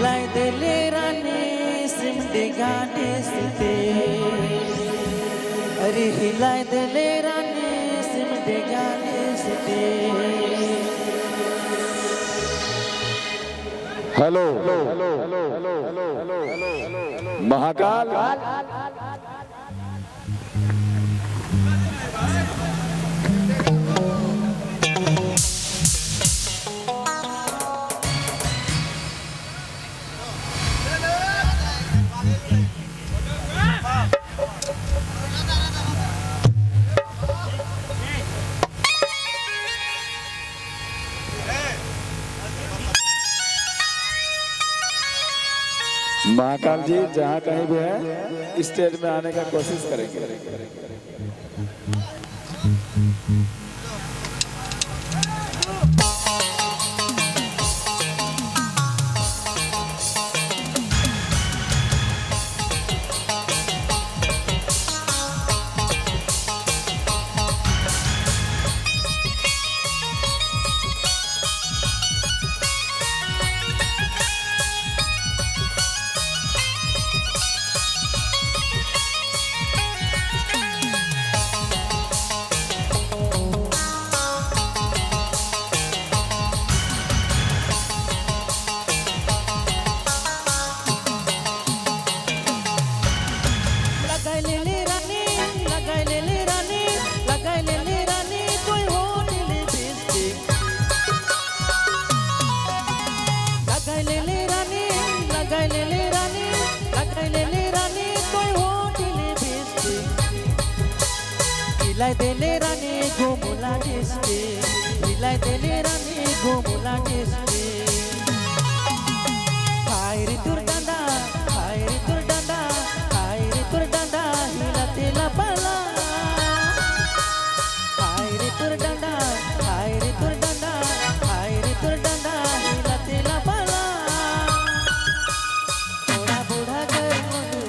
हिलाई देले रानी सिमडेगा डिस्ते अरे हिलाई देले रानी सिमडेगा डिस्ते। हेलो महाकाल। महाकाल जी जहाँ कहीं भी है स्टेज में आने का कोशिश करेंगे। लगाई ले रानी, लगाई ले रानी, लगाई ले रानी कोई होटल लिपस्टिक। लगाई ले रानी, लगाई ले रानी, लगाई ले रानी कोई होटल लिपस्टिक। हिलाई देले रानी गोमुला डिस्ट्रिक्ट, हिलाई देले रानी गोमुला डिस्ट्रिक्ट। हाय रे तुर डांडा, हाय रे तुर डांडा, हाय रे तुर डांडा हिला तेला पाला। हाय रे तुर डांडा, हाय रे तुर डांडा, हाय रे तुर डांडा हिला तेला पाला। थोड़ा बूढ़ा कर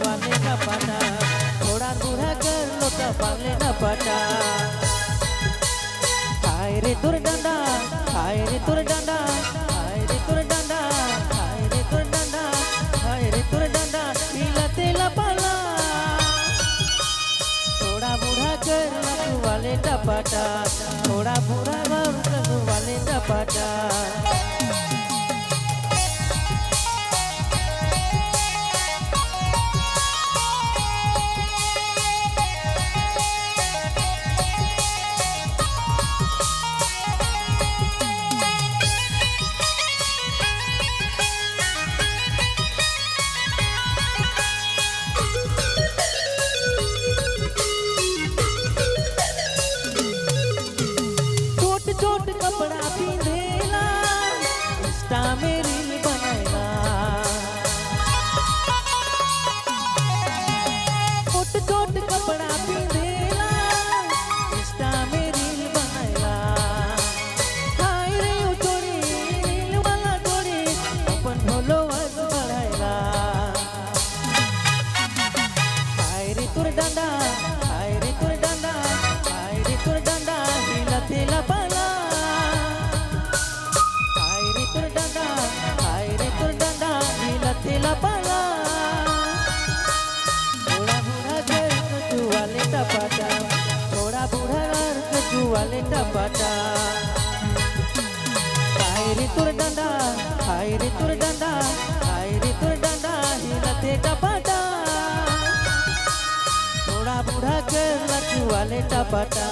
वाले ना पाटा, थोड़ा बूढ़ा कर लोटा पाले ना पाटा। हाय रे तुर डांडा, हाय रे तुर डांडा, हाय रे तुर डांडा, हाय रे तुर डांडा, हाय रे तुर डांडा हिला तेला पाला। थोड़ा बूढ़ा कर वाले टपाटा, थोड़ा बूढ़ा कर वाले टपाटा। छोट छोट कपड़ा पिंधेला, इंस्टा में रील बनाएला। छोट छोट कपड़ा पिंधेला, इंस्टा में रील बनाएला। हाय रे ओ जोड़ी, रील वाला जोड़ी, अपन फॉलोअर्स बढ़ाएला। हाय रे तुर डांडा, हाय रे तुर डांडा, हाय रे तुर डांडा हिला तेला पाला। हाय रे तुर डांडा, हाय रे तुर डांडा हिला तेला पाला। थोड़ा बूढ़ा कर कचुवाले टपाटा, थोड़ा बूढ़ा कर कचुवाले टपाटा। हाय रे तुर डांडा, हाय रे तुर डांडा, हाय रे तुर डांडा हिला ते टपाटा। थोड़ा बूढ़ा कर लटुवाले टपाटा,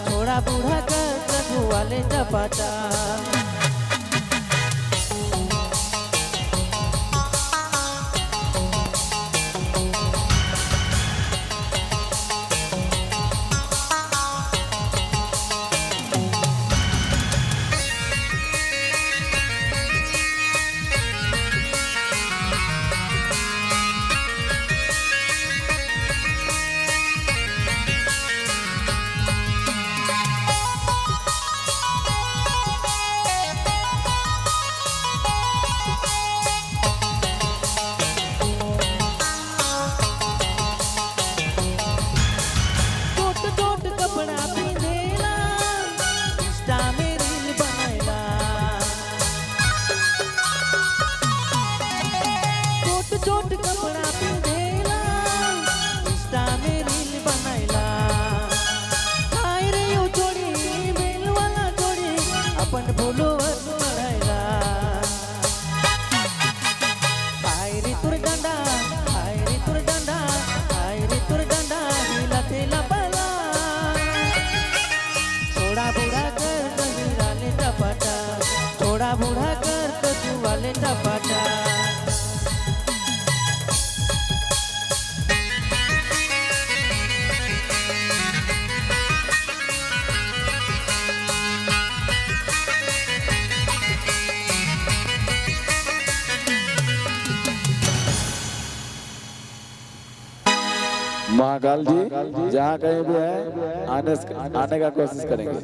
थोड़ा बूढ़ा कर लटुवाले टपाटा। कपड़ा पिंधेला, इंस्टा में रील बनाइला। हाय रे यो जोड़ी, बेल वाला जोड़ी, अपन फॉलोअर्स बढ़ाइला। हाय रे तुर डांडा, हाय रे तुर डांडा, हाय रे तुर डांडा, हिला थेला पला। छोड़ा बुढ़ा कर कजुआले टपाटा, छोड़ा बुढ़ा कर कजुआले टपाटा। महाकाल जी जहाँ कहीं भी है, आने आने का कोशिश करेंगे।